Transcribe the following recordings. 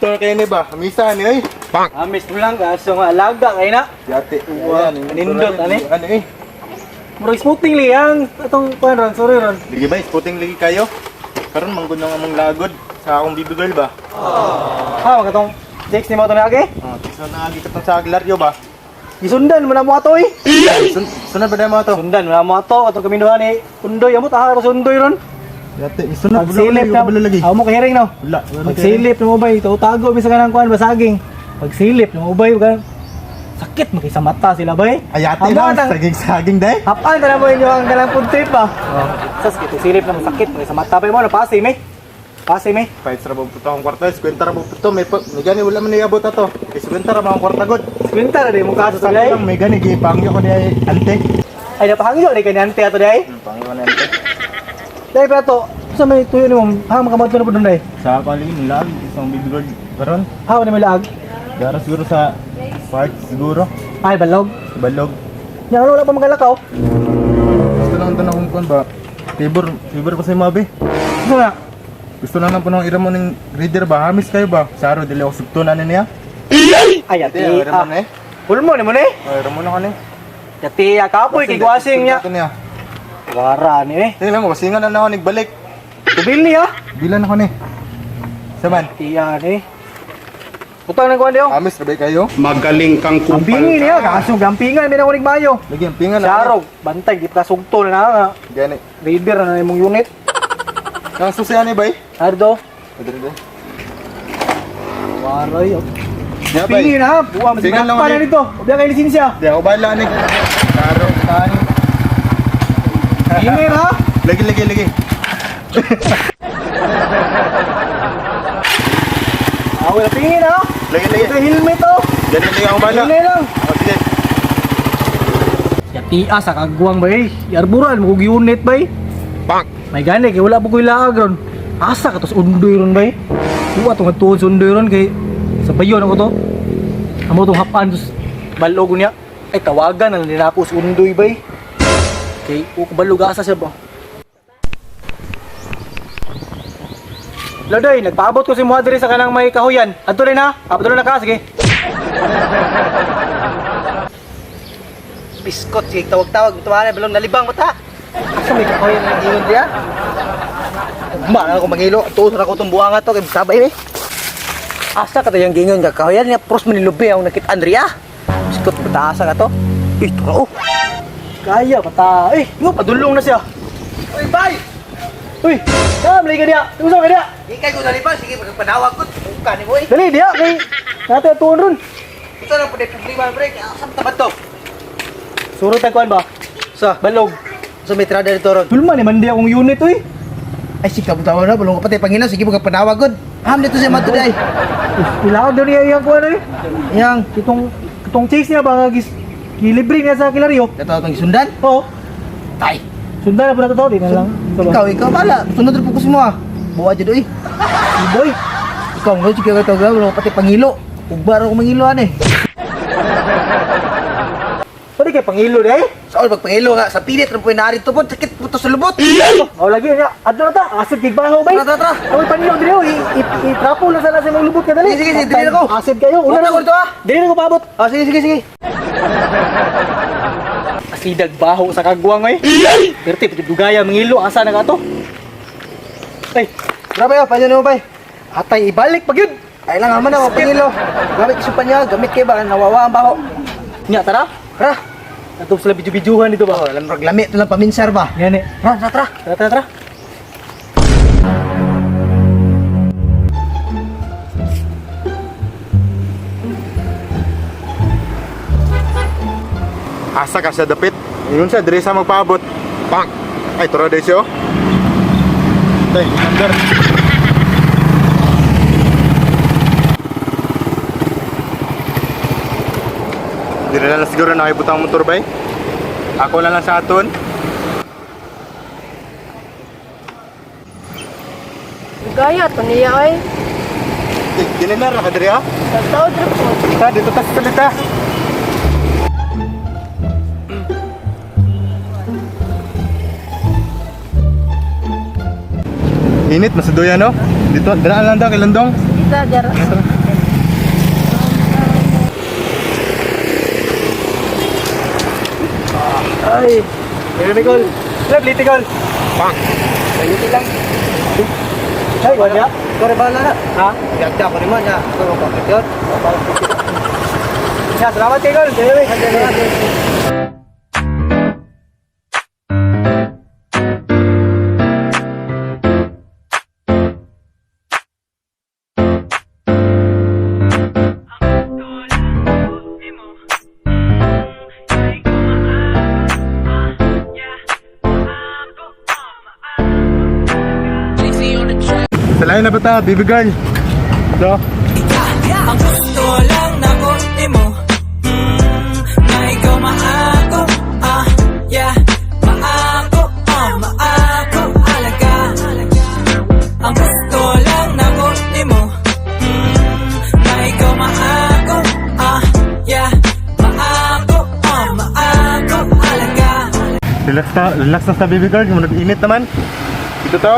Motor kayo ni ba? Misa ni oy. Amis mo lang kaso nga alaga kay na. Yate. Wow, nindot, ani? Ano eh? Murag smoothing liyang atong kuan ron, sorry ron. Ligi ba, sputing ligi kayo? Karon manggod ng among lagod sa akong baby girl ba? Ha, katong Jakes ni mo to na age. Ah, tigsa na agi katong sa aglaryo ba? Gisundan mo na mo ato eh. Sunod ba na mo to? Sundan mo na mo ato atong kami duha ni Undoy amot ha si Undoy ron. Yate, sunod Pagsilip na. lagi. Ako mo kahiring no. Wala. Pagsilip na mo bay, tago bisa ka ng kuan basaging. Pagsilip na mo bay, sakit mo kay sa mata sila bay. Ayate Amo lang, tang- saging-saging day. Hapan na mo inyo ang kanang food trip ah. Oh. Sas kito silip na mo sakit mo kay sa mata bay mo na pasi me. Pasi me. Five ra ba puto akong kwarta, 50 ra ba puto, may gani wala man niabot ato. Kay 50 ra ba akong kwarta god. Kwenta na di mo kaso sa Sakto day. lang may gani gipangyo ko ni ante. Ay napahangyo ni kanyante ato day. Pangyo ni ante. Day pa to. Sa may tuyo ni mo, ha makamadto na po dun day. Sa paligid nila isang baby girl karon. Ha na may laag. Dara siguro sa park siguro, Ay balog. sa balog. Nya ano wala pa magalakaw. Gusto lang ito na kung kuan ba. Favor, favor ko sa imo abi. Ano na? Gusto na lang po nang ira mo ng reader ba? Hamis kayo ba? Saro, dili ako sugto na niya. Ay ati. Ate, ira mo na eh. Pulmo ni mo ni. Ay, ira mo na kani. Ati kapoy kay guasing niya. Ito niya. Wara ni eh. Tingnan mo, wasingan na ako nagbalik. Tubili ha. Bilan ako ni. Saman. Tiyan eh. Utang ng kuan diyo. Hamis, rabay kayo. Magaling kang Ang kupal bingi niya, ka. kaso gampingan, may nakunig mayo. Lagi ang pingan na. Sarog, bantay, di pa sugto na nga. Gani. Raider na imong unit. Nang susian ni bay. Ardo. Adre de. Waray. Oh. Ya bay. Pingi na ha. Buwa, mas Pingan lang pa na ulit. dito. Ubiya kay lisensya. Di ako bahala ni. Saro, tani. Pingi na ha. Lagi lagi lagi. Ah, wala pingi na ha. Lagi lagi. Ito helmet oh. Gani lagi ako bahala. Hingi lang. Oh, sige. Yatia sa kagwang bay. Yarburan mo kog unit bay. Bang! May gani kay wala po ko'y laag ron. Asa ka to sa undoy ron bay. Kuha tong tuon sa undoy ron kay sa bayon ako to. Amo tong hapan tos balog niya. Ay tawagan na lang ako sa undoy bay. Kay uk balog asa siya ba. Lodoy, nagpaabot ko si Muha diri sa kanang may kahuyan. Adto rin ha. Abot na ka sige. Biskot, sige, tawag-tawag. Tumahan, balong nalibang mo ta. Asa may kahuyan na Ingon diya. Ugma na ako mangilo. Tuon ra ko tong buwanga to kay sabay ni. Asa ka tayang gingon ka kahoyan niya pros manilubi ang nakit Andrea. Biskot bata asa ka to. Ih, tura oh. Kaya pata. Eh, yo padulong na siya. Uy, bay. Uy, kam lagi ka diya. Unsa ka diya? Ikay ko nalibang sige pagpanawag ko. Buka ni mo eh. Dali diya kay natin tuon ron. Ito lang po problema pre. Asa ta ba to? Surot ang kuan ba? Sa, Balog. sa may trada dito ron. Hulma ni mandi akong unit oy. Ay sige butaw na balong patay pangilo sige pagpanawag gud. Ham dito siya matuday. Ilakad daw niya iyang kuan oy. Yang Itong itong chase niya ba nga gis gilibre niya sa Kilario. kato atong gisundan. Oo. Tay. Sundan na po na to, di na lang. Ito ba? Ikaw, ikaw bala. Sunod rin po ko sa mga. Buwa dyan oy. Boy, Ikaw nga, sige ka tawag, wala pati pangilo. Ugba ra ko mangilo ane. pwede kay pangilo di ay. Sa all pagpangilo nga, sa pilit rin po yung narito po, sakit po to sa lubot. Oh lagi niya. Adto na ta, asid kay baho bay. Tara, tara, tara. Oy panilo diri oy, i-trapo lang sana sa imong lubot ka dali. Sige, sige, sige, dili na ko. Asid kayo. Una Una ko dito, ah. Dili na ko paabot. Ah, sige, sige, sige. Asidag baho sa kagwang oy. Perti pati dugaya mangilo asa na ka to. Ay, Grabe ah, paano mo bay? atay ibalik pag yun. Ay lang naman ako, pangilo. Gamit kisupan niya, gamit kayo ba, nawawa ang baho. Nya tara. Tara. Ato sila bidyo-bidyuhan dito ba? Oh, alam rag lami, ito lang paminsar ba? Ngani. Tara, tara, tara. Tara, tara, tara. Asa ka siya dapit. Ingon siya diri sa magpaabot. Bang. Ay, tura day siya. oh. Tay, number. Diri na lang siguro nakibutang motor bay. Ako na lang sa aton. Gaya to niya ay. Eh, dili na ra ka diri ha. Sa taod ra po. Ta dito ta sa salita. Init, masuduyan no? Dito, dala lang daw kay Landong. Kita dara. Tara. Ay, pero Nicole. Love, Nicole. Ayuti lang. Ay, wala. Kore bala na. Ha? Gagda ko naman na. Ikaw ang bakit yun? Ya, salamat kay Col. Anyway. Sa lain na ba ta, baby girl? So, Ang gusto lang nako nimo, na ikaw maako. Ah, yeah. Maako, ah, maako alaga. Ang gusto lang nako nimo, na ikaw maako. Ah, yeah. Maako, ah, maako alaga. Relax na sa baby girl. Muna init naman. Dito to.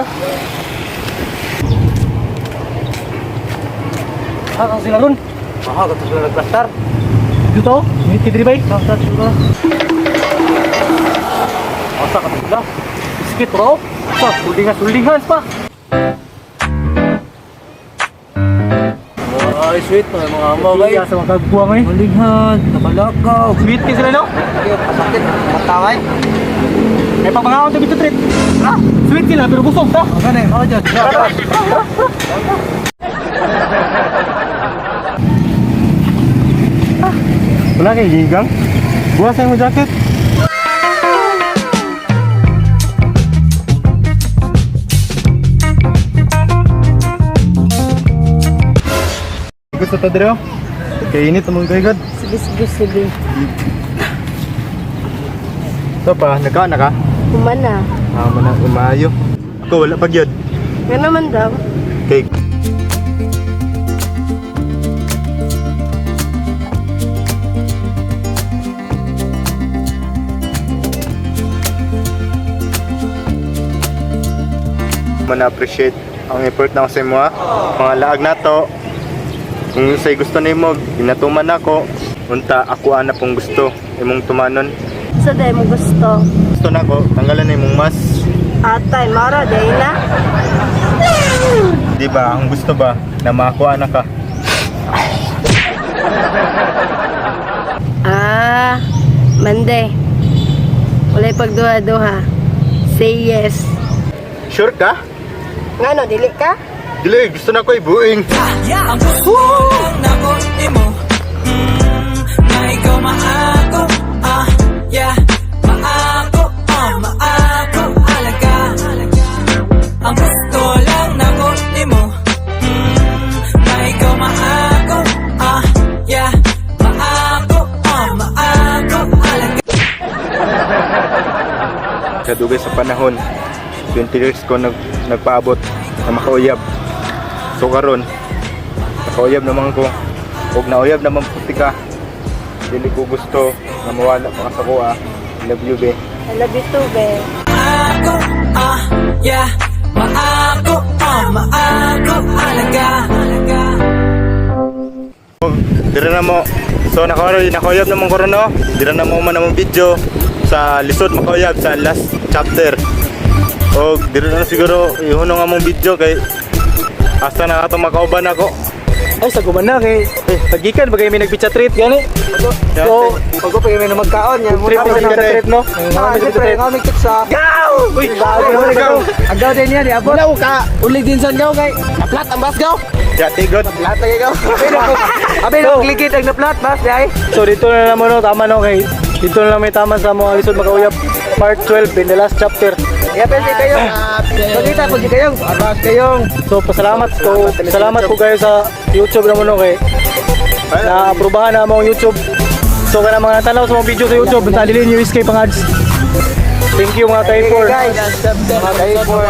Ha, kang sila ron. Aha, gato sila nagplastar. Dito, may tidri bay. Asa ka sila? Iskit bro. Sa, hulingas, hulingas pa. Ay, sweet mga mga ama, bay. Iya, sa mga kagbuang eh. Malighan, nabalakaw. Sweet kayo sila no? Sige, pasakit, mataway. May pagpangaon to dito trip. Ah, sweet sila pero busog ta. Gani, oh, dyan. Wala kay gigang. Buwas sa imong jacket. Gusto to dire. Oh. Kay init among kay God. Sige, sige, sige. So pa, nagka na ka? Humana. Ah, mana umayo. Ako wala pa gyud. Nga naman daw. Kay man appreciate ang effort na sa imo ah. Mga laag nato. Kung say gusto nimo, ginatuman nako. Unta ako ana pong gusto imong tumanon. Sa day mo gusto. Gusto nako tanggalan na imong mas. Atay, mara, day na. Di ba? Ang gusto ba na makakuha na ka? Ah, mande. Walay pagduha-duha. Say yes. Sure ka? Nga no, dili ka? Dili, gusto na ko ibuing. Ang gusto lang nako nimo, na ikaw maako. Ah, yeah. Maako, ah, maako alaga. Ang gusto lang nako nimo, na ikaw maako. Ah, yeah. Maako, ah, maako alaga. Sa dugay sa panahon, 20 years ko nagpaabot na makauyab. So karon, nakauyab naman ko. Ug nauyab naman puti ka. Dili ko gusto na mawala pa ka sa kuha. I love you, be. I love you too, be. Maako, ah, yeah. Maako, ah, maako alaga. Dira na mo. So nakauyab naman ko ron, no? Dira na mo man among video sa lisod makauyab sa last chapter. Og dira na siguro ihunong among video kay asa na ato makauban ako. Ay, sa guman na kay eh, tagikan bagay may nagpitsa treat gani. So, Pag ko pa yung magkaon, yan. trip na pizza treat no? Ah, siyempre, nga may sa. Gaw! Uy, bago Gaw! Ang gaw din yan, iabot. Wala ka. Uli din sa gaw kay. Naplat ang bas gaw. Ya, tigot. Lahat lagi gaw. Abe no, klikit ang naplat bas day. So dito na naman no, tama no kay dito na lang may tama sa mga lisod makauyab part 12 in the last chapter. Ya pwede kayo. Pagkita pag kayong, abas kayong. So pasalamat ko, salamat ko kayo sa YouTube naman no kay na aprubahan na among YouTube. So kana mga natanaw sa mga video sa YouTube, unta dili niyo iskay pang ads. Thank you mga kay for Guys, mga kayo for.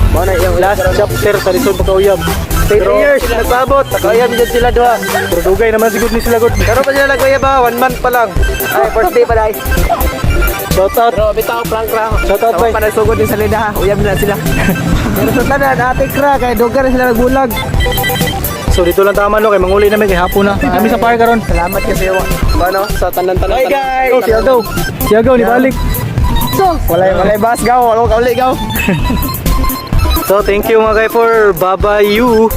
Mo na iyang last chapter sa lisod makauyab. 20 years nagpaabot. Nakauyab jud sila duha. Pero dugay naman sigud ni sila god. Karon pa sila naguyab ba? One month pa lang. Ay, first day pa dai. Shout out. Pero bitaw prank ra. Shout out, Sama bay. pa nagsugod din sa lida ha. Uyab na sila. Pero sa tanan, ate kra kay dugan na sila nagbulag. So dito lang tama, no, kay manguli namin kay hapon na. Kami sa park karon. Salamat kasi ano sa tanan-tanan. Bye guys. Oh, si Agaw. Si Agaw ni balik. Walay walay bus gaw, wala ka uli gaw. So thank you, mga kay, for bye you.